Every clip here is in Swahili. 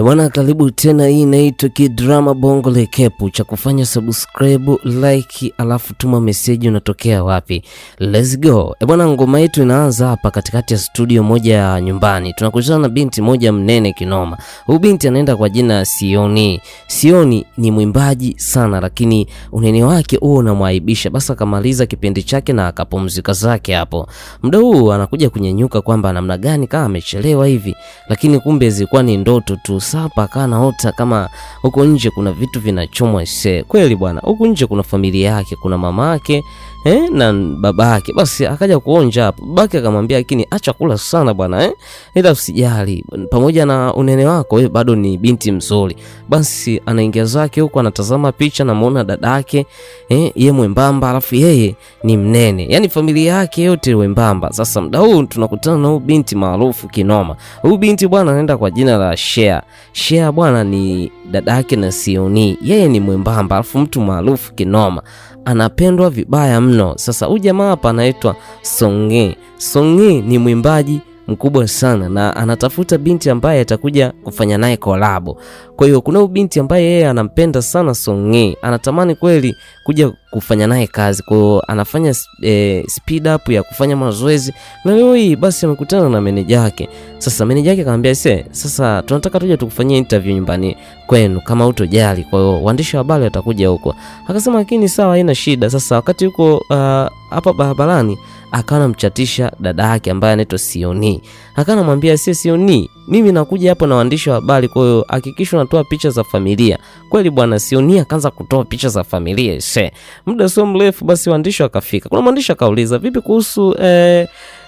Bwana, karibu tena. Hii inaitwa Kidrama Bongo Recap. Cha kufanya subscribe, like, alafu tuma meseji unatokea wapi. Let's go. Bwana, ngoma yetu inaanza hapa katikati ya studio moja ya nyumbani. Tunakutana na binti moja mnene kinoma. Huyu binti anaenda kwa jina Sioni. Sioni ni mwimbaji sana, lakini unene wake huo unamwaibisha. Basi akamaliza kipindi chake na akapumzika zake hapo. Muda huu anakuja kunyenyuka kwamba namna gani kama amechelewa hivi, lakini kumbe zilikuwa ni ndoto tu. Sapa akawa anaota kama huko nje kuna vitu vinachomwa. Se kweli bwana, huku nje kuna familia yake, kuna mama yake na baba yake. Basi akaja kuonja hapo, babake akamwambia, lakini acha kula sana bwana ila usijali, pamoja na unene wako wewe bado ni binti mzuri. Basi anaingia zake huko, anatazama picha, namuona dada yake yeye mwembamba, alafu yeye ni mnene, yani familia yake yote wembamba. Sasa muda huu tunakutana na huyu binti maarufu kinoma. Huyu binti bwana anaenda kwa jina la Shea. Shea bwana ni dada yake na Sioni, yeye ni mwembamba alafu mtu maarufu kinoma, anapendwa vibaya mno. Sasa huyu jamaa hapa anaitwa Songe. Songe ni mwimbaji mkubwa sana na anatafuta binti ambaye atakuja kufanya naye kolabo. Kwa hiyo kuna binti ambaye yeye anampenda sana Songe, anatamani kweli kuja kufanya naye kazi. Kwa hiyo anafanya speed up ya kufanya mazoezi, na leo hii basi amekutana na meneja yake. Sasa meneja yake akamwambia, sasa tunataka tuje tukufanyie interview nyumbani kwenu kama hutojali. Kwa hiyo waandishi wa habari watakuja huko. Akasema lakini sawa, haina shida. Sasa wakati yuko hapa barabarani akawa anamchatisha dada yake ambaye anaitwa Sioni. Akawa anamwambia, si Sioni, mimi nakuja hapo na waandishi wa habari, kwa hiyo hakikisha unatoa picha za familia. Kweli bwana Sioni akaanza kutoa picha za familia. Se, muda sio mrefu basi waandishi wakafika. Kuna mwandishi akauliza, vipi kuhusu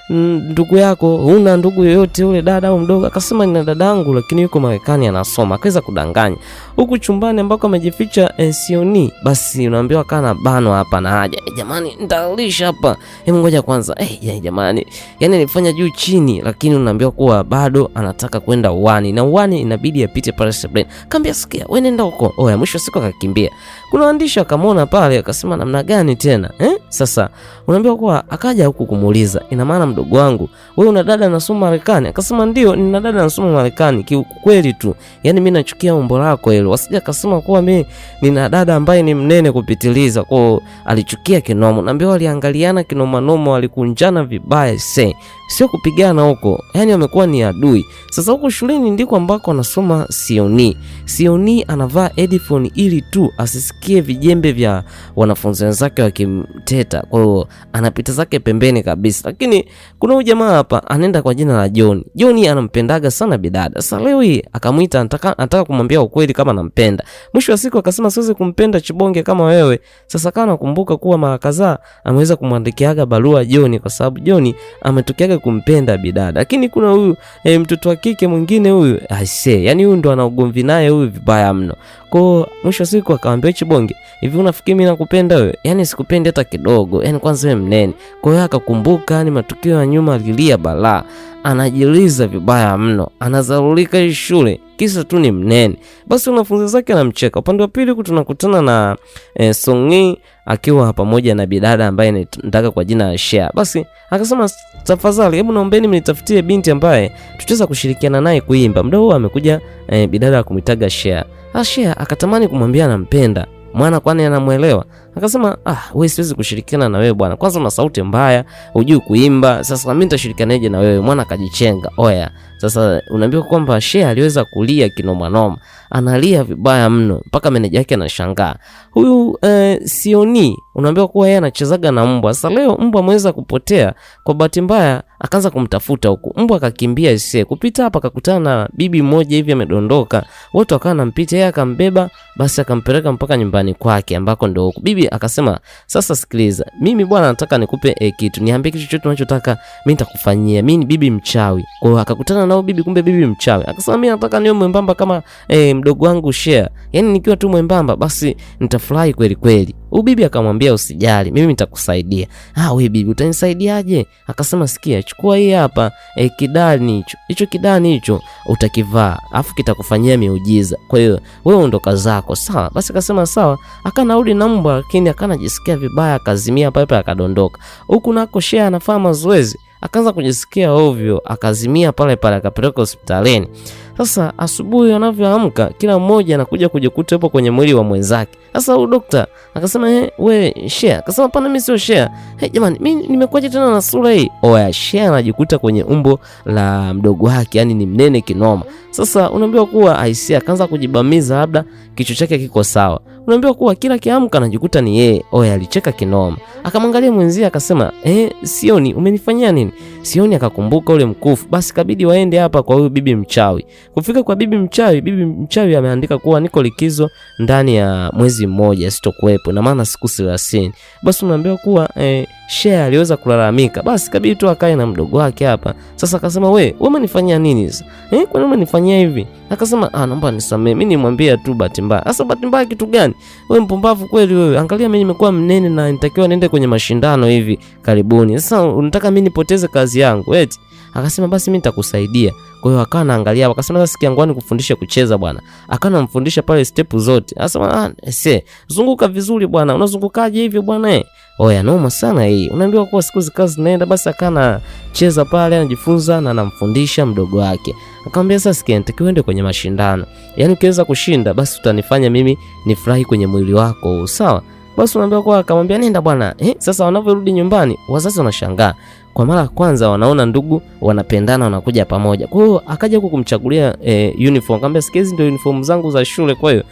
ndugu yako, huna ndugu yoyote ule dada au mdogo? Akasema nina dadangu lakini yuko Marekani anasoma. Akaweza kudanganya. Huku chumbani ambako amejificha Sioni, basi unaambiwa kana bano hapa na haja. Jamani nitalisha hapa. Hebu ngoja kwanza. Jamani. Yaani nilifanya juu chini, lakini unaambiwa kuwa bado anataka kwenda uani na uani inabidi apite pale sebuleni. Kaambia sikia, wewe nenda huko. Oya, mwisho siku akakimbia. Kuna waandishi akamwona pale akasema namna gani tena? Sasa unaambiwa kuwa akaja huku kumuuliza, ina maana mdogo wangu wewe una dada anasoma Marekani? Akasema ndio, nina dada anasoma Marekani. Kiukweli tu, yani mimi nachukia umbo lako hilo. Wasija akasema kuwa mimi nina dada ambaye ni mnene kupitiliza. Kwa alichukia kinomo. Naambiwa waliangaliana kinoma noma, walikunjana vibaya se. Sio kupigana huko, yani wamekuwa ni adui. Sasa huko shuleni ndiko ambako anasoma Sioni. Sioni anavaa headphone ili tu asisikie vijembe vya wanafunzi wenzake wakimteta. Kwa hiyo anapita zake pembeni kabisa. Lakini kuna huyu jamaa hapa anaenda kwa jina la John. John anampendaga sana bidada. Sasa leo hii akamuita, anataka kumwambia ukweli kama anampenda. Mwisho wa siku akasema siwezi kumpenda chibonge kama wewe. Sasa kana nakumbuka kuwa mara kadhaa ameweza kumwandikiaga barua John kwa sababu John ametokeaga kumpenda bidada. Lakini kuna huyu mtoto wa kike mwingine huyu, I say, yani huyu ndo ana ugomvi naye huyu vibaya mno. Kwa mwisho wa siku akamwambia chibonge, hivi unafikiri mimi nakupenda wewe? Yani sikupendi hata kidogo. Yani kwanza wewe mnene. Kwa hiyo akakumbuka yani matukio ya nyuma, alilia balaa. Anajiliza vibaya mno, anazarulika shule kisa tu ni mnene. Basi wanafunzi zake anamcheka. Upande wa pili huku tunakutana na Songi akiwa pamoja na bidada ambaye anataka kwa jina la Shea. Basi akasema tafadhali, hebu naombeni mnitafutie binti ambaye tutaweza kushirikiana naye kuimba. Muda huo amekuja bidada kumitaga Shea. Shea akatamani kumwambia anampenda mwana, kwani anamuelewa. Akasema wewe siwezi kushirikiana na wewe bwana, kwanza una sauti mbaya, hujui kuimba, sasa mimi nitashirikianaje na wewe? Mwana akajichenga. Oya, sasa unaambiwa kwamba Shea aliweza kulia kinoma noma, analia vibaya mno mpaka meneja yake anashangaa. Huyu Sioni unaambiwa kuwa yeye anachezaga na mbwa. Sasa leo mbwa ameweza kupotea kwa bahati mbaya, akaanza kumtafuta huku, mbwa akakimbia ise kupita hapa, akakutana na bibi mmoja hivi amedondoka, wote wakawa nampita, yeye akambeba, basi akampeleka mpaka nyumbani kwake ambako ndo huku. Bibi akasema sasa sikiliza, mimi bwana nataka nikupe kitu, niambie kitu chochote unachotaka mimi nitakufanyia, mimi ni bibi mchawi. Kwa hiyo akakutana nao bibi, kumbe bibi mchawi. Akasema mimi nataka niwe mwembamba kama mdogo wangu Shea, yani nikiwa tu mwembamba basi nitafurahi kweli kweli. Huyu bibi akamwambia usijali, mimi nitakusaidia. Wewe bibi utanisaidiaje? Akasema sikia, chukua hii hapa kidani hicho. Hicho kidani hicho utakivaa, afu kitakufanyia miujiza. Kwa hiyo wewe ondoka zako, sawa? Basi akasema sawa. Akanarudi na mbwa, lakini akanajisikia vibaya, akazimia pale pale akadondoka. Huku nako Shea anafanya mazoezi, akaanza kujisikia ovyo, akazimia pale pale, akapelekwa hospitalini. Sasa asubuhi wanavyoamka kila mmoja anakuja kujikuta yupo kwenye mwili wa mwenzake. Sasa huyu dokta akasema we Shea. Akasema hapana, mimi sio Shea. Hey, jamani mimi nimekuaje tena na sura hii? Oya, Shea anajikuta kwenye umbo la mdogo wake, yani ni mnene kinoma. Sasa unaambiwa kuwa aisia akaanza kujibamiza, labda kichwa chake kiko sawa. Unaambiwa kuwa kila kiamka anajikuta ni yeye. Oya, alicheka kinoma. Akamwangalia mwenzie akasema, Sioni umenifanyia nini? Sioni akakumbuka ule mkufu. Basi kabidi waende hapa kwa huyu bibi mchawi. Kufika kwa bibi mchawi, bibi mchawi ameandika kuwa niko likizo ndani ya mwezi mmoja sitokuwepo, na maana siku 30. Basi unaambiwa kuwa Shea aliweza kulalamika. Basi kabidi tu akae na mdogo wake hapa. Sasa akasema we umenifanyia nini sasa? Kwa nini umenifanyia hivi? Akasema naomba nisamee. Mimi nimwambia tu bahati mbaya. Sasa bahati mbaya kitu gani? Wewe mpumbavu kweli wewe. Angalia mimi nimekuwa mnene na nitakiwa niende kwenye mashindano hivi karibuni. Sasa unataka mimi nipoteze kazi yangu eti? Akasema basi mimi nitakusaidia. Kwa hiyo akawa anaangalia, akasema sasa sikia, ngoja nikufundishe kucheza bwana. Akawa anamfundisha pale step zote. Akasema zunguka vizuri bwana. Unazungukaje hivyo bwana eh? Oya, noma sana hii. Unaambiwa kuwa siku zikawa zinaenda, basi akawa anacheza pale, anajifunza na anamfundisha mdogo wake. Akamwambia sasa sikia, nitakiwa uende kwenye mashindano. Yaani ukiweza kushinda basi utanifanya mimi nifurahi kwenye mwili wako, sawa? Basi unaambiwa kuwa akamwambia nenda bwana. Sasa wanavyorudi nyumbani wazazi wanashangaa. Kwa mara ya kwanza wanaona ndugu wanapendana wanakuja pamoja. Kwa hiyo akaja huku kumchagulia uniform. Akamwambia sikia, hizi ndio uniform zangu za shule. Kwa hiyo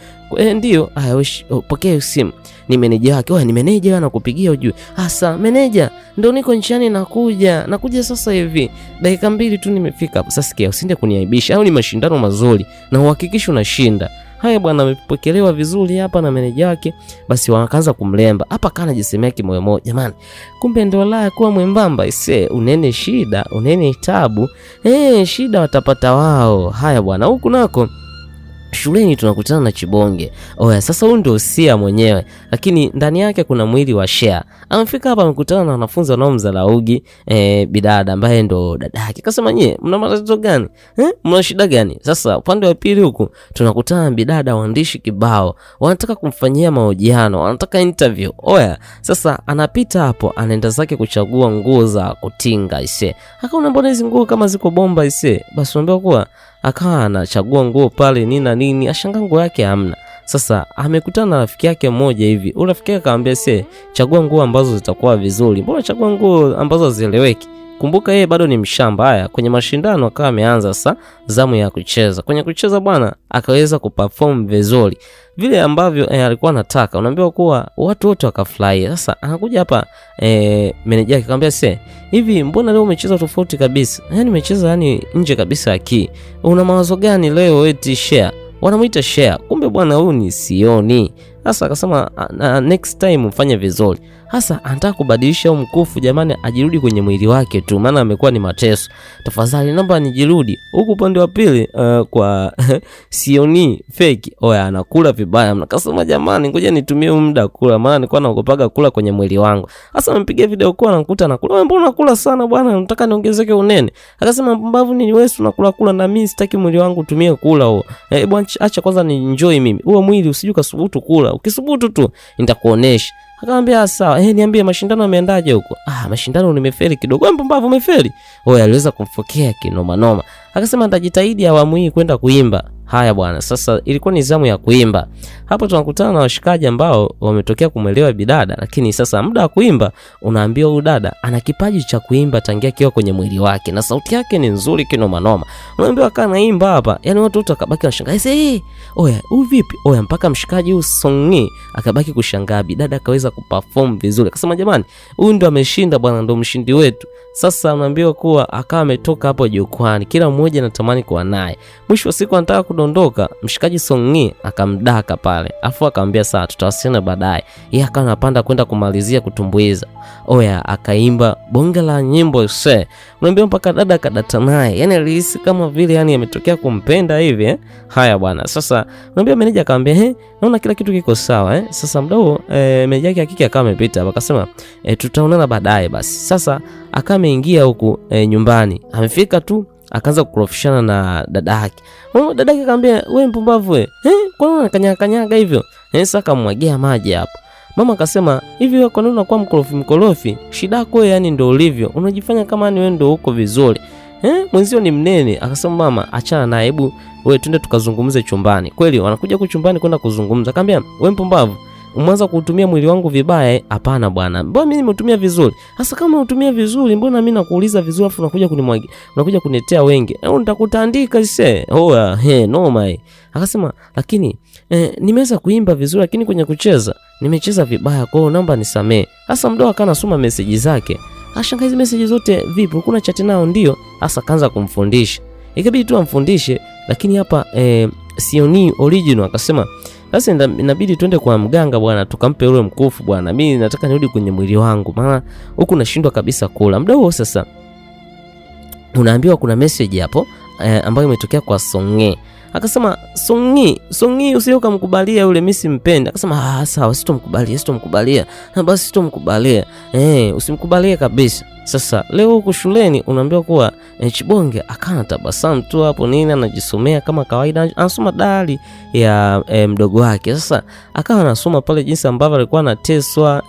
ndio. Haya, pokea simu. Ni meneja wake. Oya, ni meneja anakupigia ujue. Asa meneja, ndio niko njiani nakuja. Nakuja sasa hivi. Dakika 2 tu nimefika hapo. Sasa sikia, usinde kuniaibisha. Au ni mashindano mazuri na uhakikishe unashinda. Haya bwana, amepokelewa vizuri hapa na meneja wake. Basi wakaanza kumlemba. Hapa kana anajisemea kimoyo moyo, jamani, kumbe ndio la kuwa mwembamba ise, unene shida, unene tabu. Shida watapata wao. Haya bwana, huku nako shuleni tunakutana na Chibonge. Oya, sasa huyu ndio Sia mwenyewe, lakini ndani yake kuna mwili wa Shea. Amefika hapa amekutana na wanafunzi wanaomdharaugi bidada ambaye ndo dada yake. Akasema nyie mna matatizo gani? Mna shida gani? Sasa upande wa pili huku tunakutana na bidada waandishi kibao. Wanataka kumfanyia mahojiano, wanataka interview. Oya, sasa anapita hapo anaenda zake kuchagua nguo za kutinga ise. Akaona mbona hizi nguo kama ziko bomba ise. Basi unaambiwa kuwa akawa anachagua nguo pale nini na nini, ashangaa nguo yake hamna. Sasa amekutana na rafiki yake mmoja hivi. Huyu rafiki yake akamwambia chagua nguo ambazo zitakuwa vizuri. Mbona chagua nguo ambazo hazieleweki? Kumbuka yeye bado ni mshamba. Haya, kwenye mashindano akawa ameanza sasa zamu ya kucheza. Kwenye kucheza bwana akaweza kuperform vizuri vile ambavyo alikuwa anataka. Unaambiwa kuwa watu wote wakafurahi. Sasa anakuja hapa meneja yake akamwambia hivi mbona leo umecheza tofauti kabisa? Yaani nimecheza yani nje kabisa ya key. Una mawazo gani leo eti Shea? Wanamuita Shea. Kumbe bwana huyu ni Sioni. Sasa akasema next time ufanye vizuri. Sasa anataka kubadilisha huu mkufu jamani, ajirudi kwenye mwili wake tu, maana amekuwa ni mateso. Tafadhali naomba nijirudi. Huku upande wa pili kwa Sioni fake, oya anakula vibaya. Akasema jamani, ngoja nitumie muda kula, maana nilikuwa naogopaga kula kwenye mwili wangu. Sasa amempigia video call anakuta anakula. Wewe mbona unakula sana bwana, nataka niongezeke unene. Akasema mpumbavu nini wewe, unakula kula na mimi sitaki mwili wangu utumie kula huo. Bwana acha kwanza ni enjoy mimi. Huo mwili usije ukasubutu kula. Ukisubutu tu nitakuonesha. Akamwambia sawa, niambie mashindano yameendaje huko? Mashindano nimefeli kidogo. Wewe mpumbavu umefeli. Oya, aliweza kumfokea kinoma noma. Akasema nitajitahidi awamu hii kwenda kuimba. Haya bwana, sasa ilikuwa ni zamu ya kuimba. Hapo tunakutana na washikaji ambao wametokea kumwelewa bidada, lakini sasa muda wa kuimba unaambiwa huyu dada ana kipaji cha kuimba tangia akiwa kwenye mwili wake na sauti yake ni nzuri kinoma noma. Unaambiwa kana naimba hapa, yani watu wote wakabaki wanashangaa, oya, huyu vipi? Oya, mpaka mshikaji huyu Songi akabaki kushangaa, bidada akaweza kuperform vizuri. Akasema jamani, huyu ndo ameshinda bwana, ndo mshindi wetu. Sasa unaambiwa kuwa akawa ametoka hapo jukwani, kila mmoja anatamani kuwa naye. Mwisho wa siku anataka kudondoka, mshikaji Songi akamdaka pale, afu akamwambia sawa, tutawasiliana baadaye. Yeye akawa anapanda kwenda kumalizia kutumbuiza. Oya, akaimba bonge la nyimbo se. Unaambiwa mpaka dada akadata naye, yani alihisi kama vile yani ametokea kumpenda hivi Haya bwana, sasa unaambiwa meneja akamwambia naona kila kitu kiko sawa Sasa muda huo meneja yake hakika akawa amepita, akasema tutaonana baadaye basi. Sasa akawa ameingia huku nyumbani, amefika tu akaanza kukorofishana na dada yake. Dada yake akamwambia wewe mpumbavu wewe. Kwa nini unakanyaga kanyaga hivyo? Sasa akamwagia maji hapo. Mama akasema hivi wewe kwa nini unakuwa mkorofi mkorofi? Shida yako yani ndio ulivyo. Unajifanya kama ni wewe ndio uko vizuri. Mwenzio ni mnene. Akasema mama, achana naye, hebu wewe twende tukazungumze chumbani. Kweli wanakuja kuchumbani kwenda kuzungumza. Akamwambia wewe mpumbavu, umeanza kuutumia mwili wangu vibaya. Hapana bwana, mbona mimi nimeutumia vizuri? Sasa kama umetumia vizuri, mbona mimi nakuuliza vizuri afu unakuja kunimwagia, unakuja kuniletea wengi? Nitakutandika sise. Oya, he, noma. Akasema lakini nimeweza kuimba vizuri, lakini kwenye kucheza nimecheza vibaya, kwa hiyo naomba nisamee. Sasa mdogo akawa anasoma message zake, ashangaa hizi message zote vipi, kuna chat nao? Ndio. Sasa kaanza kumfundisha, ikabidi tu amfundishe, lakini hapa Sioni original akasema sasa inabidi twende kwa mganga bwana, tukampe ule mkufu bwana, mimi nataka nirudi kwenye mwili wangu, maana huku nashindwa kabisa kula. Muda huo sasa unaambiwa kuna message hapo ambayo imetokea kwa Songe. Akasema Songi, Songi usije ukamkubalia yule, mimi simpendi. Akasema ah, sawa, sitomkubalia, sitomkubalia. Basi sitomkubalia. Usimkubalie kabisa. Sasa leo huku shuleni unaambiwa kuwa Chibonge akana tabasamu tu hapo nini, anajisomea kama kawaida, anasoma dali ya mdogo wake. Sasa akawa anasoma pale jinsi ambavyo alikuwa anateswa,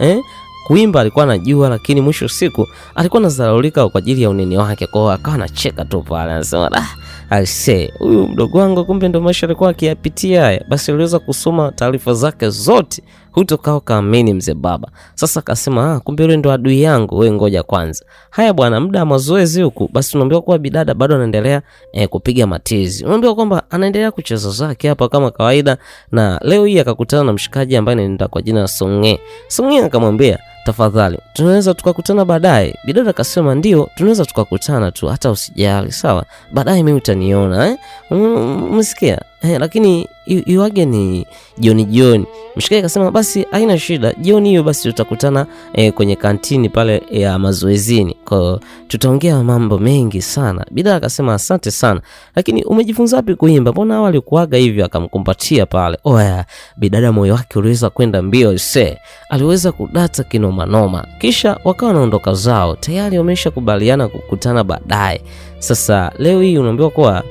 kuimba alikuwa anajua, lakini mwisho siku alikuwa anadharaulika kwa ajili ya unene wake. Kwa hiyo akawa anacheka tu pale, anasema ah, aise, huyu mdogo wangu kumbe ndo maisha alikuwa akiyapitia haya. Basi aliweza kusoma taarifa zake zote, hutokao kaamini mzee baba. Sasa akasema ah, kumbe yule ndo adui yangu, wewe ngoja kwanza. Haya bwana, muda wa mazoezi huku, basi tunaambiwa kuwa bidada bado anaendelea kupiga matizi. Unaambiwa kwamba anaendelea kucheza zake hapa kama kawaida, na leo hii akakutana na mshikaji ambaye anaenda kwa jina Songe. Songe akamwambia tafadhali, tunaweza tukakutana baadaye? Bidada akasema ndio, tunaweza tukakutana tu, hata usijali, sawa, baadaye mimi utaniona, Umesikia? Lakini iwage ni jioni jioni. Mshikaji akasema basi haina shida, jioni hiyo basi tutakutana kwenye kantini pale ya mazoezini, kwa tutaongea mambo mengi sana. Bidada akasema asante sana, lakini umejifunza wapi kuimba? Mbona awali ukuaga hivyo? Akamkumbatia pale. Oya, bidada moyo wake uliweza kwenda mbio ise, aliweza kudata kinoma noma. Kisha wakawa wanaondoka zao, tayari wameshakubaliana kukutana baadaye. Sasa leo hii unaambiwa kuwa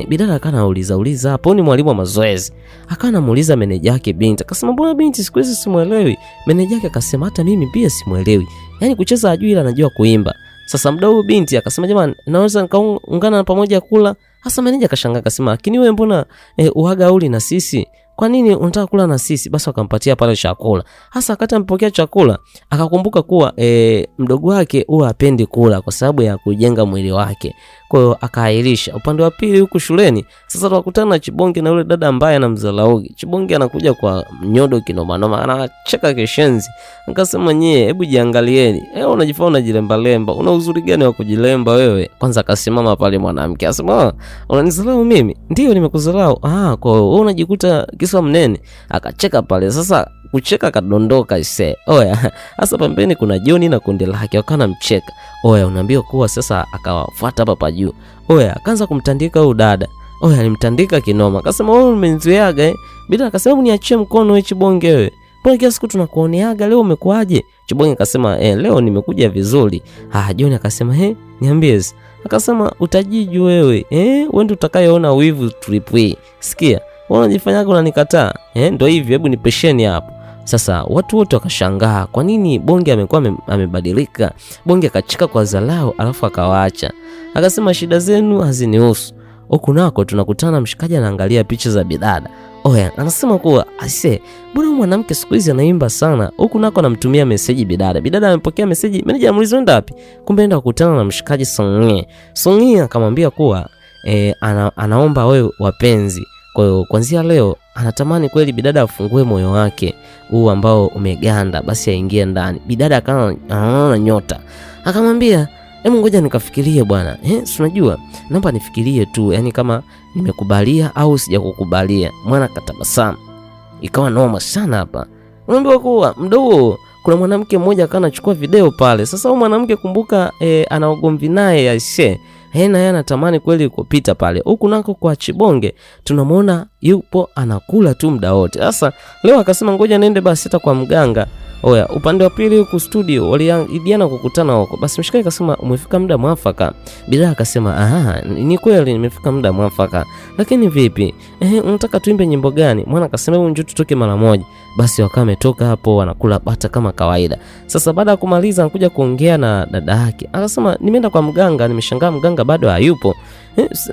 bidada akawa anauliza uliza hapo, ni mwalimu wa mazoezi akawa anamuuliza meneja wake binti, akasema mbona binti siku hizi simuelewi. Meneja wake akasema hata mimi pia simuelewi, yani kucheza ajui ila anajua kuimba. Sasa muda huu binti akasema jamani, naweza nikaungana pamoja kula. Hasa meneja akashangaa akasema, lakini wewe mbona uaga uli na sisi, kwa nini unataka kula na sisi? Basi akampatia pale chakula. Hasa wakati ampokea chakula akakumbuka kuwa mdogo wake huwa hapendi kula kwa sababu ya kujenga mwili wake, kwa hiyo akaahirisha. Upande wa pili huku shuleni sasa tunakutana na Chibonge na yule dada ambaye anamdharau. Chibonge anakuja kwa nyodo kinoma noma, anacheka kishenzi. Akasema nyie, hebu jiangalieni, unajifanya unajilemba lemba, una uzuri gani wa kujilemba wewe? Kwanza akasimama pale mwanamke akasema, unanidharau mimi? Ndio nimekudharau. Ah, kwa hiyo wewe unajikuta kisa mnene. Akacheka pale. Sasa kucheka kadondoka ise. Oya, sasa pembeni kuna Joni na kundi lake wakawa wanamcheka. Oya, unaambiwa kuwa sasa akawafuata hapa pa juu. Oya, akaanza kumtandika huyu dada. Oya, alimtandika kinoma. Akasema wewe umenizoeaga Bila akasema hebu niachie mkono wewe Chibonge wewe. Mbona kila siku tunakuoneaga, leo umekuaje? Chibonge akasema leo nimekuja vizuri. Ah, Joni akasema niambie. Akasema utajiju wewe. Wewe ndio utakayeona wivu trip hii. Sikia, wewe unajifanyaga unanikataa. Ndio hivyo, hebu nipesheni hapo. Sasa watu wote wakashangaa kwa nini Bonge amekuwa amebadilika. Bonge akacheka kwa dharau alafu akawaacha. Akasema shida zenu hazinihusu. Huku nako tunakutana mshikaji anaangalia picha za bidada. Oya, anasema kuwa aise, mbona mwanamke siku hizi anaimba sana. Huku nako anamtumia message bidada. Bidada amepokea message, meneja amuuliza unaenda wapi? Kumbe enda kukutana na mshikaji Songe. Songe akamwambia kuwa anaomba wewe wapenzi. Kwa hiyo kuanzia leo anatamani kweli bidada afungue moyo wake huu ambao umeganda, basi aingie ndani. Bidada akaona anaona nyota. Akamwambia hebu ngoja nikafikirie bwana. Si unajua naomba nifikirie tu, yani kama nimekubalia au sijakukubalia. Mwana katabasamu. Ikawa noma sana hapa. Unaambiwa kuwa mdogo kuna mwanamke mmoja akawa anachukua video pale. Sasa huyu mwanamke kumbuka, ana ugomvi naye aisee. Na yeye anatamani kweli kupita pale. Huku nako kwa Chibonge tunamuona yupo anakula tu muda wote. Sasa leo akasema ngoja niende basi hata kwa mganga. Oya, upande wa pili huku studio waliahidiana kukutana huko. Basi mshikaji akasema umefika muda mwafaka. Bidada akasema aha, ni kweli nimefika muda mwafaka. Lakini vipi? Unataka tuimbe nyimbo gani? Mwana akasema hebu njoo tutoke mara moja. Basi wakawa wametoka hapo wanakula bata kama kawaida. Sasa baada ya kumaliza anakuja kuongea na dada yake. Akasema nimeenda kwa mganga, nimeshangaa mganga bado hayupo.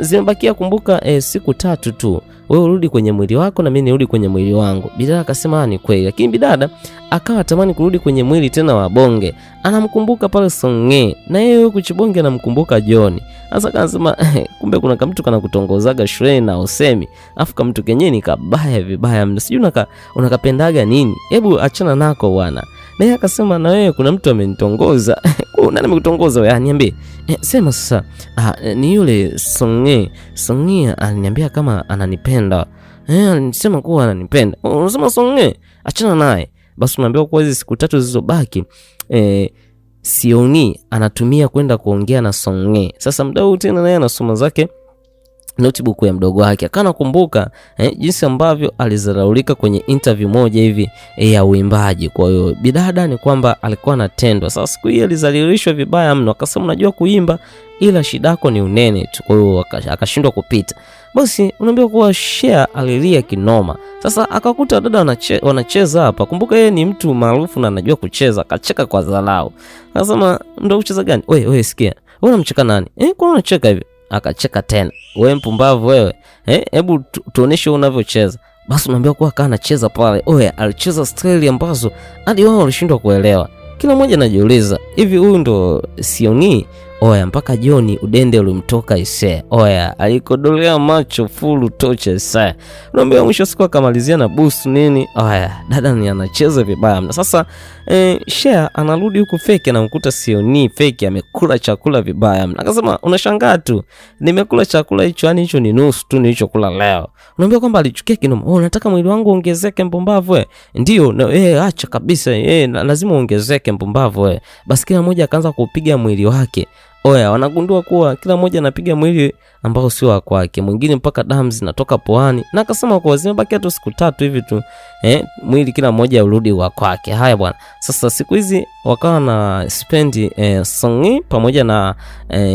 Zimebakia kumbuka, siku 3 tu. Wewe urudi kwenye mwili wako na mimi nirudi kwenye mwili wangu. Bidada akasema ni kweli. Lakini bidada akawa tamani kurudi kwenye mwili tena wa Bonge. Anamkumbuka pale Songe na yeye huku Chibonge anamkumbuka John. Sasa akasema kumbe kuna kamtu kanakutongozaga shuleni na usemi. Afu kamtu kenyewe ni kabaya vibaya mno. Sijui unakapendaga nini? Hebu achana nako bwana. Na yeye akasema na wewe kuna mtu amenitongoza. Nani amekutongoza wewe? Niambie. Sema sasa. Ni yule Songe. Songe aliniambia kama ananipenda. Alisema kuwa ananipenda. Unasema Songe? Achana naye. Basi unaambiwa kuwa hizi siku 3 zilizobaki Sioni anatumia kwenda kuongea na Songe. Sasa mdau tena naye anasoma zake notebook ya mdogo wake. Akanakumbuka jinsi ambavyo alizaraulika kwenye interview moja hivi ya uimbaji. Kwa hiyo bidada ni kwamba alikuwa anatendwa. Sasa siku hiyo alizalilishwa vibaya mno. Akasema unajua kuimba ila shida yako ni unene tu. Kwa hiyo akashindwa kupita. Basi unaambiwa kuwa Shea alilia kinoma. Sasa akakuta dada wanacheza hapa. Kumbuka yeye ni mtu maarufu na anajua kucheza. Akacheka kwa dharau. Akasema ndio ucheza gani? Wewe sikia. Wewe unamcheka nani? Kwa nini unacheka hivi? Akacheka tena. Wewe mpumbavu wewe. Hebu tuoneshe unavyocheza. Basi unaambiwa kuwa akawa anacheza pale. Oya, alicheza style ambazo hadi wao walishindwa kuelewa. Kila mmoja anajiuliza, hivi huyu ndo Sioni? Oya, mpaka Joni udende ulimtoka ise. Oya, alikodolea macho full toche ise. Unaambiwa mwisho siku akamalizia na busu nini. Oya, dada ni anacheza vibaya mno. Sasa Shea anarudi huku feki anamkuta Sioni feki amekula chakula vibaya mno. Akasema unashangaa tu, nimekula chakula hicho, yani hicho ni nusu tu nilichokula leo. Unaambiwa kwamba alichukia kinoma. Oh, nataka mwili wangu uongezeke mpumbavu wewe. Ndio, acha kabisa, lazima uongezeke mpumbavu wewe. Basi kila mmoja akaanza kupiga mwili wake. Oya, wanagundua kuwa kila mmoja anapiga mwili ambao sio wa kwake. Mwingine mpaka damu zinatoka puani. Na akasema kwa zimebaki tu siku 3 hivi tu, mwili kila mmoja urudi wa kwake. Haya bwana. Sasa siku hizi wakawa na spend Songi pamoja na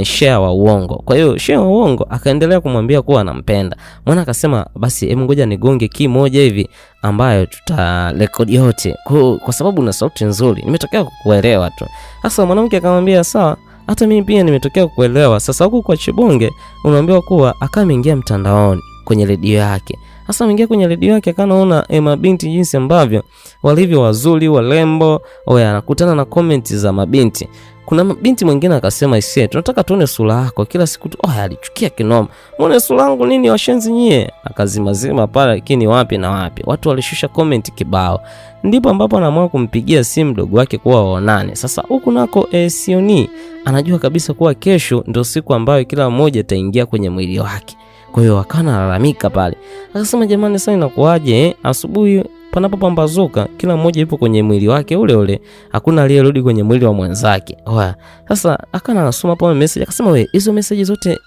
Shea wa uongo. Kwa hiyo Shea wa uongo akaendelea kumwambia kuwa anampenda. Mwana akasema basi hebu ngoja nigonge key moja hivi ambayo tutarekodi yote. Kwa sababu una sauti nzuri, nimetokea kukuelewa tu. Sasa mwanamke akamwambia sawa, hata mimi pia nimetokea kukuelewa. Sasa huku kwa Chibonge unaambiwa kuwa akawa ameingia mtandaoni kwenye redio yake. Sasa ameingia kwenye redio yake akaona mabinti jinsi ambavyo walivyo wazuri, warembo. Oya, anakutana na comment za mabinti. Kuna binti mwingine akasema ise, tunataka tuone sura yako kila siku tu. Oh, alichukia kinoma. Muone sura yangu nini washenzi nyie? Akazimazima pale, lakini wapi na wapi. Watu walishusha comment kibao. Ndipo ambapo anaamua kumpigia simu mdogo wake kuwa waonane. Sasa huku nako Sioni anajua kabisa kuwa kesho ndio siku ambayo kila mmoja ataingia kwenye mwili wake. Kwa hiyo akawa analalamika pale. Akasema jamani, sasa inakuaje? Asubuhi panapopambazuka kila mmoja yupo kwenye mwili wake ule ule, hakuna aliyerudi kwenye mwili wa mwenzake. Oya, sasa akana anasoma hapo message akasema we, hizo message zote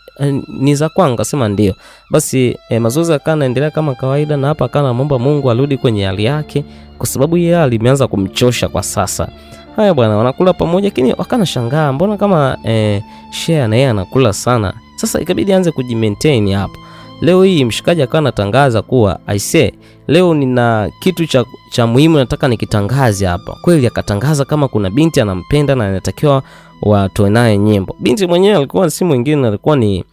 ni za kwangu? Akasema ndio. Basi mazoezi akawa anaendelea kama kawaida, na hapa akawa anamuomba Mungu arudi kwenye hali yake, kwa sababu yeye hali imeanza kumchosha kwa sasa. Haya bwana, wanakula pamoja, lakini wakana shangaa mbona kama Shea na yeye anakula sana. Sasa ikabidi aanze kujimaintain hapo. Leo hii mshikaji akawa anatangaza kuwa I say leo nina kitu cha muhimu nataka nikitangaze hapa. Kweli akatangaza kama kuna binti anampenda na anatakiwa watoe naye nyimbo. Binti mwenyewe alikuwa si mwingine, alikuwa ni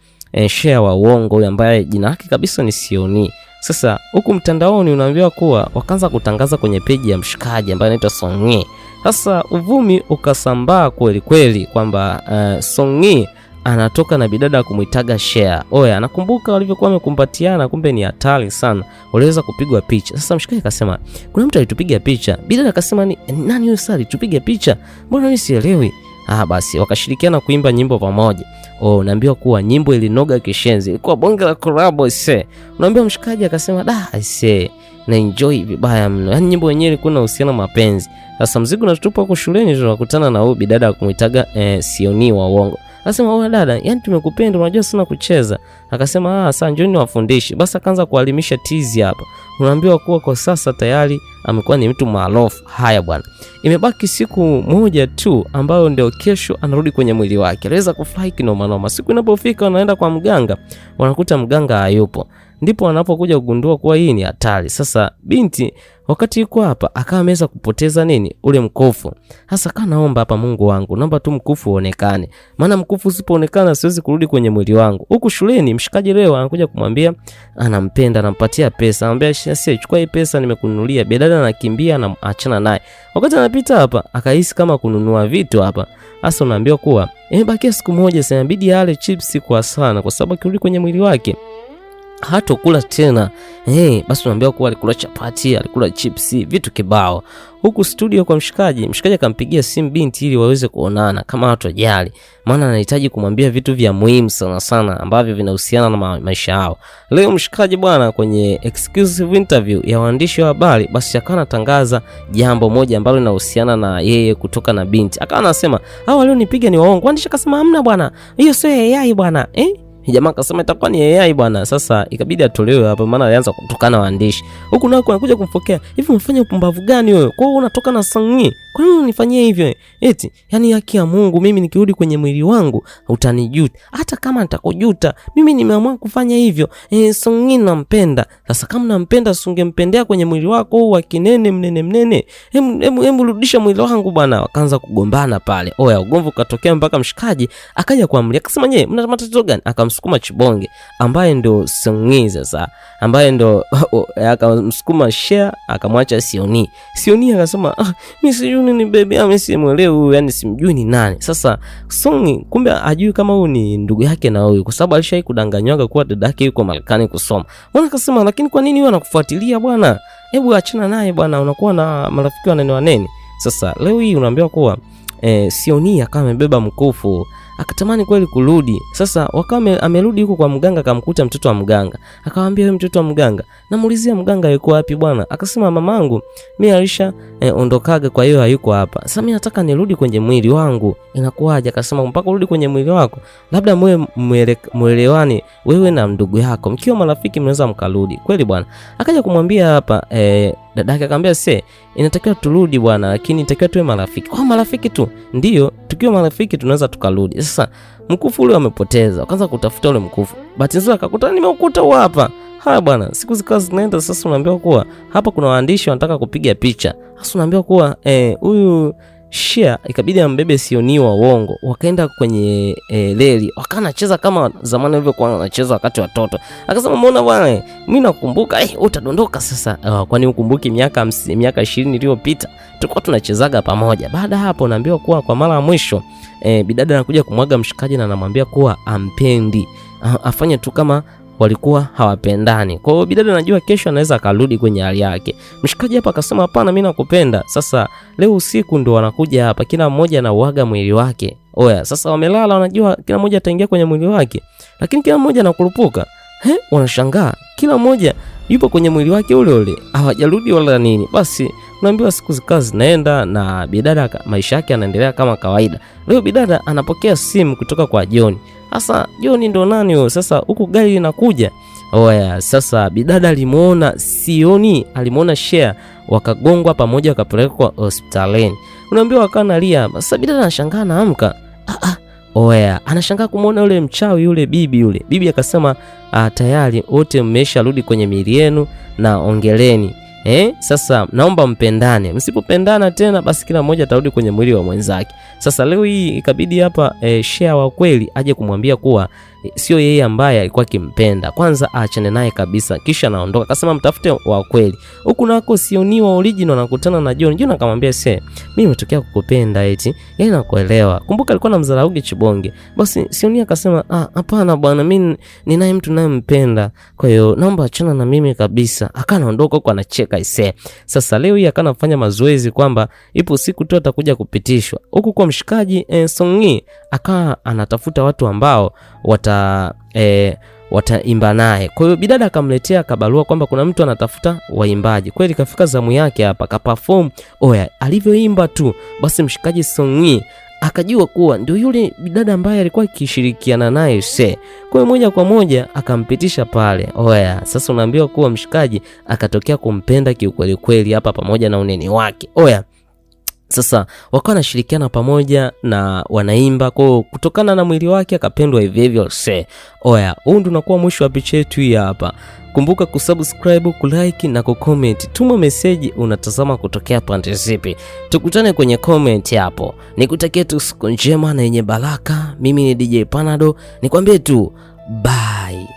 Shea wa uongo huyu ambaye jina lake kabisa ni Sioni. Sasa huku mtandaoni unaambiwa kuwa wakaanza kutangaza kwenye peji ya mshikaji ambaye anaitwa Songi. Sasa uvumi ukasambaa kweli kweli kwamba Songi anatoka na bidada kumuitaga Shea. Oya, nakumbuka walivyokuwa wamekumbatiana, kumbe ni hatari sana. Waliweza kupigwa picha. Sasa mshikaji akasema, kuna mtu alitupiga picha. Bidada akasema, ni nani huyo sasa alitupiga picha? Mbona mimi sielewi? Basi wakashirikiana kuimba nyimbo pamoja. Oh, naambiwa kuwa nyimbo ilinoga kishenzi. Ilikuwa bonge la collab ise. Unaambiwa mshikaji akasema, da ise, na enjoy vibaya mno. Yaani nyimbo yenyewe ilikuwa inahusiana mapenzi. Sasa mzigo unatupa huko shuleni, tunakutana na huyu bidada kumuitaga Sioni wa uongo. Akasema, "Oh dada, yani tumekupenda, unajua sana kucheza." Akasema, "Ah, sasa njoni niwafundishe." Basi akaanza kualimisha tizi hapa. Unaambiwa kuwa kwa sasa tayari amekuwa ni mtu maarufu. Haya bwana, imebaki siku moja tu ambayo ndio kesho anarudi kwenye mwili wake. Aliweza kufurahi kinoma noma. Siku inapofika wanaenda kwa mganga, wanakuta mganga hayupo, ndipo wanapokuja kugundua kuwa hii ni hatari. Sasa binti wakati yuko hapa akawa ameweza kupoteza nini ule mkufu. Sasa kana naomba hapa, Mungu wangu, naomba tu mkufu uonekane, maana mkufu usipoonekana siwezi kurudi kwenye mwili wangu. Huku shuleni mshikaji leo anakuja kumwambia anampenda, anampatia pesa, anamwambia sasa, chukua hii pesa nimekununulia. Bidada anakimbia na achana naye. Wakati anapita hapa akahisi kama kununua vitu hapa. Sasa unaambiwa kuwa imebakia siku moja, sasa inabidi ale chips kwa sana, kwa sababu akirudi kwenye mwili wake hatokula tena. Hey, basi unaambiwa kuwa alikula chapati, alikula chipsi, vitu kibao. Huku studio kwa mshikaji, mshikaji akampigia simu binti ili waweze kuonana kama hatojali, maana anahitaji kumwambia vitu vya muhimu sana sana ambavyo vinahusiana na maisha yao. Leo mshikaji bwana, kwenye exclusive interview ya waandishi wa habari, basi akawa anatangaza jambo moja ambalo linahusiana na yeye kutoka na binti. Akawa anasema hao walionipiga ni waongo. Waandishi akasema hamna bwana, hiyo sio AI bwana, eh? Jamaa akasema itakuwa ni AI bwana. Sasa ikabidi atolewe hapa, maana alianza kutukana waandishi. Huku nako anakuja kumfokea, hivi umefanya upumbavu gani wewe? Kwa hiyo unatoka na Sangi, kwa nini unifanyie hivyo? Eti yani haki ya Mungu, mimi nikirudi kwenye mwili wangu utanijuta. Hata kama nitakujuta, mimi nimeamua kufanya hivyo. Sangi nampenda. Sasa kama nampenda, usingempendea kwenye mwili wako huu wa kinene mnene mnene. Hem, rudisha mwili wangu bwana. Wakaanza kugombana pale. Oya, ugomvi ukatokea mpaka mshikaji akaja kuamlia, akasema nye, mna matatizo gani? Akamsukuma Chibonge ambaye ndo Songi sasa, ambaye ndo akamsukuma Share, akamwacha Sioni. Sioni akasema ah, mimi sijui nini baby, ah, mimi simuelewi huyu, yani simjui ni nani. Sasa Songi kumbe ajui kama huyu ni ndugu yake na huyu, kwa sababu alishai kudanganywaga kuwa dada yake yuko Marekani kusoma. Bwana akasema lakini kwa nini huyu anakufuatilia bwana? Hebu achana naye bwana, unakuwa na marafiki wanene wanene. Sasa leo hii unaambiwa kuwa Sioni akawa amebeba mkufu akatamani kweli kurudi. Sasa wakawa amerudi huko kwa mganga, akamkuta mtoto wa mganga, akamwambia wewe mtoto wa mganga, namuulizia mganga yuko wapi bwana? Akasema mamangu mimi alisha ondokaga, kwa hiyo hayuko hapa. Sasa mimi nataka nirudi kwenye mwili wangu, inakuwaje? Akasema mpaka urudi kwenye mwili wako, labda mwe muelewane wewe na ndugu yako, mkiwa marafiki mnaweza mkarudi kweli bwana. Akaja kumwambia hapa dadake akamwambia se, inatakiwa turudi bwana, lakini inatakiwa tuwe marafiki. Kwa marafiki tu ndio, tukiwa marafiki tunaweza tukarudi. Sasa mkufu ule amepoteza, akaanza kutafuta ule mkufu. Bahati nzuri akakuta nimeukuta huu hapa. Haya bwana, siku zikawa zinaenda. Sasa unaambiwa kuwa hapa kuna waandishi wanataka kupiga picha. Sasa unaambiwa kuwa huyu Share ikabidi ambebe Sioni wa uongo, wakaenda kwenye reli, wakawa anacheza kama zamani walivyokuwa wanacheza wakati watoto. Akasema muona bwana, mimi nakumbuka utadondoka sasa. Kwani ukumbuki miaka 20 iliyopita tulikuwa tunachezaga pamoja. Baada hapo naambiwa kuwa kwa mara ya mwisho bidada anakuja kumwaga mshikaji na anamwambia kuwa ampendi, afanye tu kama walikuwa hawapendani. Kwa hiyo bidada anajua kesho anaweza akarudi kwenye hali yake. Mshikaji hapa akasema hapana, mimi nakupenda. Sasa leo usiku ndo wanakuja hapa, kila mmoja anauaga mwili wake. Oya, sasa wamelala, wanajua kila mmoja ataingia kwenye mwili wake, lakini kila mmoja anakurupuka. Wanashangaa, kila mmoja yupo kwenye mwili wake ule ule, hawajarudi wala nini. Basi unaambiwa siku zikawa zinaenda na bidada maisha yake yanaendelea kama kawaida. Leo bidada anapokea simu kutoka kwa John. Sasa John ndo nani huyo? Sasa huku gari linakuja. Oya, sasa bidada alimuona Sioni, alimuona Share, wakagongwa pamoja wakapelekwa hospitalini. Unaambiwa wakawa analia. Sasa bidada anashangaa, anaamka. Oya, anashangaa kumuona yule mchawi yule bibi yule. Bibi akasema tayari wote mmesharudi kwenye miili yenu na ongeleni. Sasa naomba mpendane. Msipopendana tena basi kila mmoja atarudi kwenye mwili wa mwenzake. Sasa leo hii ikabidi hapa Share wa kweli aje kumwambia kuwa sio yeye ambaye alikuwa akimpenda. Kwanza aachane naye kabisa, kisha anaondoka. Akasema mtafute wa kweli. Huku nako Sioni wa original anakutana na John. John akamwambia se, mimi nimetokea kukupenda eti. Yeye nakuelewa. Kumbuka alikuwa anamdharau Chibonge. Basi Sioni akasema hapana bwana, mimi ninaye mtu ninayempenda. Kwa hiyo naomba achana na mimi kabisa. Akanaondoka huko anacheka ise. Sasa leo hii akanafanya mazoezi kwamba ipo siku tu atakuja kupitishwa. Huku kwa mshikaji Songi akawa anatafuta watu ambao wataimba naye. Kwa hiyo bidada akamletea kabarua kwamba kuna mtu anatafuta waimbaji. Kweli kafika zamu yake hapa, kaperform. Oya, alivyoimba tu basi mshikaji Songi Akajua kuwa ndio yule dada ambaye alikuwa akishirikiana naye se. Kwa hiyo moja kwa moja akampitisha pale. Oya, sasa unaambiwa kuwa mshikaji akatokea kumpenda kiukweli kweli hapa pamoja na unene wake. Oya, sasa wakawa wanashirikiana pamoja na wanaimba, kwa kutokana na mwili wake akapendwa hivyo hivyo se. Oya, huu ndio unakuwa mwisho wa picha yetu hii hapa. Kumbuka kusubscribe, kulike na kucomment. Tuma meseji unatazama kutokea pande zipi. Tukutane kwenye comment hapo. Nikutakie tu siku njema na yenye baraka. Mimi ni DJ Panado, nikwambie tu bye.